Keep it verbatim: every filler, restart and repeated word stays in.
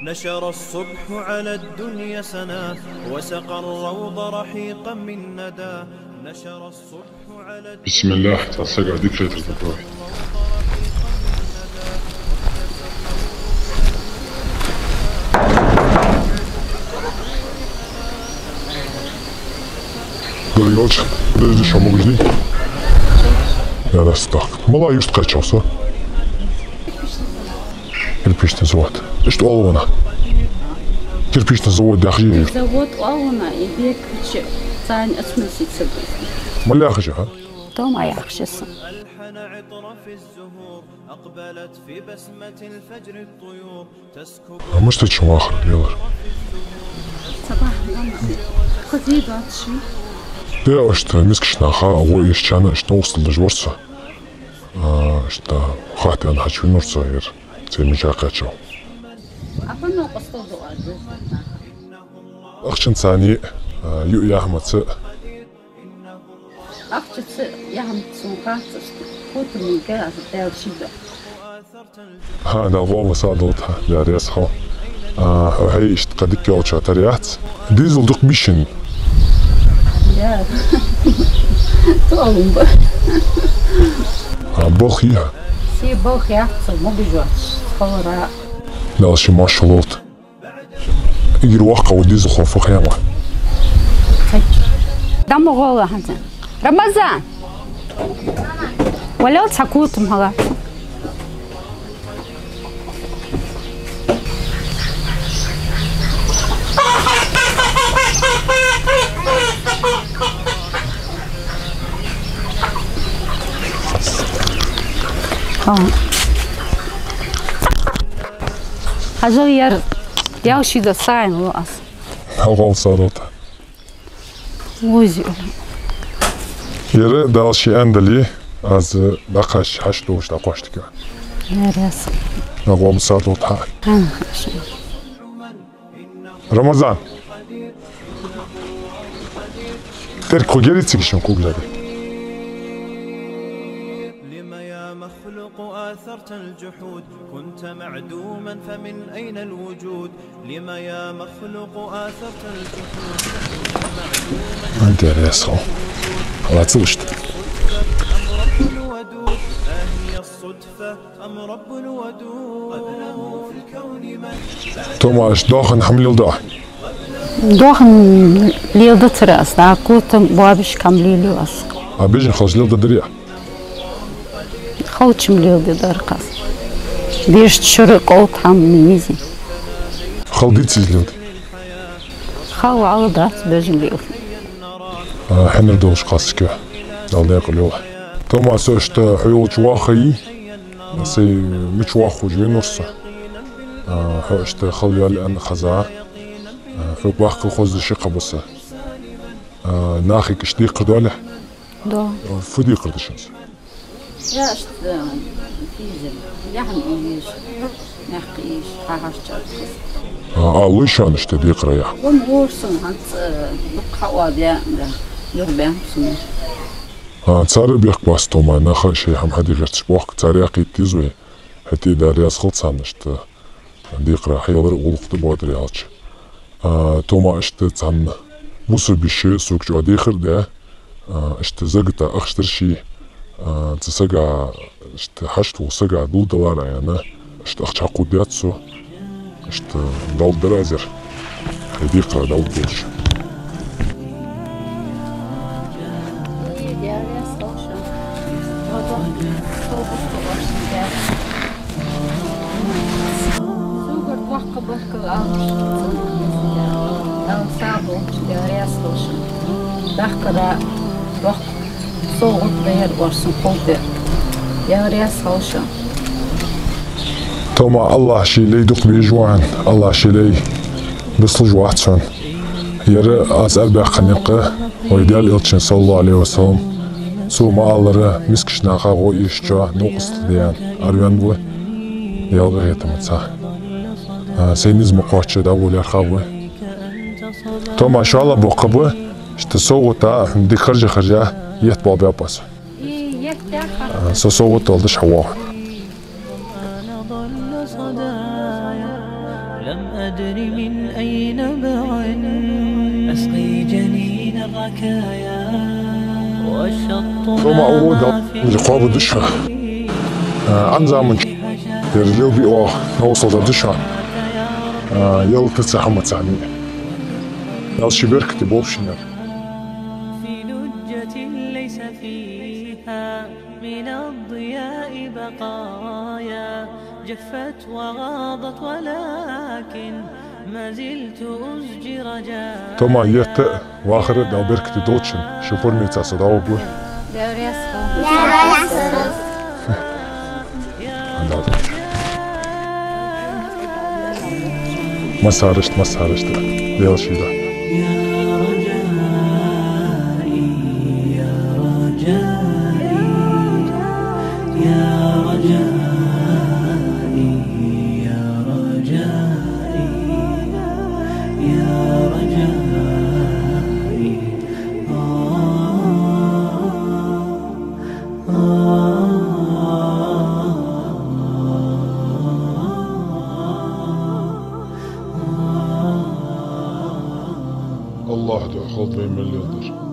نشر الصبح على الدنيا سنا، وسقى الروض رحيقا من ندى. نشر الصبح على الدنيا. بسم الله. Цхьа сага дика хетар тӀакхой. Дорогой, подожди, шо могу жди? Я раз так. Мала юрт кхаьчав со? Кирпичный завод. Иштта оал вайна? Кирпичный завод яхаш я юрт? Завод оал вайна, и бекача царна осмыслить ца беза. Мала яхаш я хьо? Тома яхаш я со. أقبلت في بسمة الفجر الطيور تسكب. А мишта чу вахар лелар? Цабахьа дама. Хазий доацаш. Де, иштта мискача наха гӀо эшачарна иштта новкъостал деш вар со. А, иштта хаттар хьачувенавар со ер, цу мича кхаьчав. Апа новкъостал ду аз. Ахчанца а, юъ-яхьамаца а. Ахчаца, яхьамаца сона хац, иштта котамга аз Даьла ший да. ХӀа, Дала къоабал садолда хьа, Даьла раьза хилва. А, хьо хьай иштта кхы дика йолча тара яц. Дезал дукха бийшин? Я. Тоалун ба. А, болх йий хьа? Се болх яц, могаш вац, ховра. Дала ший машалолда. Эггара воккхагӀа ва дезалхо фу хьема? Дама гӀолла хӀанз. Рамазан! Валел цхьа котам хьалаца. Хьо. Хьажал, ер Даьла ший да, сайна лу аз. Дала къоабал садолда. Вузи. Ер Дала ший аьнна дале, аз дӀакхаьчача хьашт долаш дӀакхоачаш да-кх. Даьла раьза хилва. Дала къоабал садолда хьа. ХӀа, хьаша. Рамазан! Теркал гери цига шун кугла де. لم يا مخلوق آثرت الجحود، كنت معدوما فمن أين الوجود؟ لم يا مخلوق آثرت الجحود، كنت معدوما. Интересно. Лацалушта. أم رب الودود، أهي الصدفة أم رب الودود؟ قبله في الكون من. Тома, иштта доахан хӀама леладу? Доахан леладацар аз, дӀа котам, боабашка хӀама лелаю аз. А бежан халча лелададарий? Халча-м леладаьдар-кх аз. Бешта шура, кӀовта хӀама мизи. Хала диций из леладе? Хала вала дац бежан леладе. А, хьинар долаш кхассакехь. Дала даькъала йолда. Тома, со иштта хьо йолча ваххий, сай мича ваххаш венавар со. А, хьо иштта хала йоалл аьнна хеза. А, хьога ваккхал хоза ши кхаъ ба са. А, нахага иштта декхар доалий хьа? Да. Фу декхар да шоана са? Я иштта, физа, яхьан ийша, мехка ийша, хьахьарча. А, а лой шоана иштта декхар яхьа? Вон ворсан хӀанз, э, дукха хьаоадаь, да, юхабаьннаб сона. А, цар бехк бац, Тома, наха шоай хӀама хьаде гӀерташ боахк, цар яхийта деза вай. ХӀаьта а Дала раьза хилва царна иштта. Декхар хьаялар гӀулакх да, боадар аьлча. А, Тома, иштта цхьан бусалба йиша сога чӀоагӀа дехар даь, а, иштта заката ахча дар ший, а, цу сага, иштта хьашт волча сага дулдалара аьнна, иштта ахча хьакхоачадаьд со, иштта Далла дар аз ер, хьай декхар Далла долаш. Сугар тохка баркал алаш. Дала сагӀа долча Даьла раьза хилва шоана. Дахкара доккха совгӀат дар орсан кховда. Даьла раьза хилва шоана. Тома, АллахӀа ший лай дукха безаш ва хьона, АллахӀа ший лай бицлуш вац хьона. Ер аз арабаьккха никъ вай Даьла Элчано, саллаллахӀу Ӏалайхи ва саллам, цо ма аллара, мискача наха гӀо эшачоа новкъостал де аьнна, араваьнна ва, Даьла къахетамца. А, сай низ ма кхоачча дӀаволла лаьрхӀа ва. Тома, шоллагӀа боккха ба, иштта совгӀата хьона дика хержа-хержа етт бала баьб аз. А, со совгӀат доаладеш хьавоагӀа. لم أدر من أي نبع أسقي جنين الركايا. والشط Тома, о, да, ما في кхоабаш да. А, Ӏан заман чу. Ер лелабе оаха новкъостал да шоана. А, ялата ца хӀама ца хӀама. Даьла ший беркате болба шун. في لجة ليس فيها من الضياء بقايا. جفت وغاضت ولكن ما زلت أزجي رجايا. Тома, етта, вахара, Даьла беркате долда шун, шун форме цхьа со дӀавоагӀа. Массарашта, массарашта. Даьла ший да. АллахӀа духьа хилда вай мел леладер.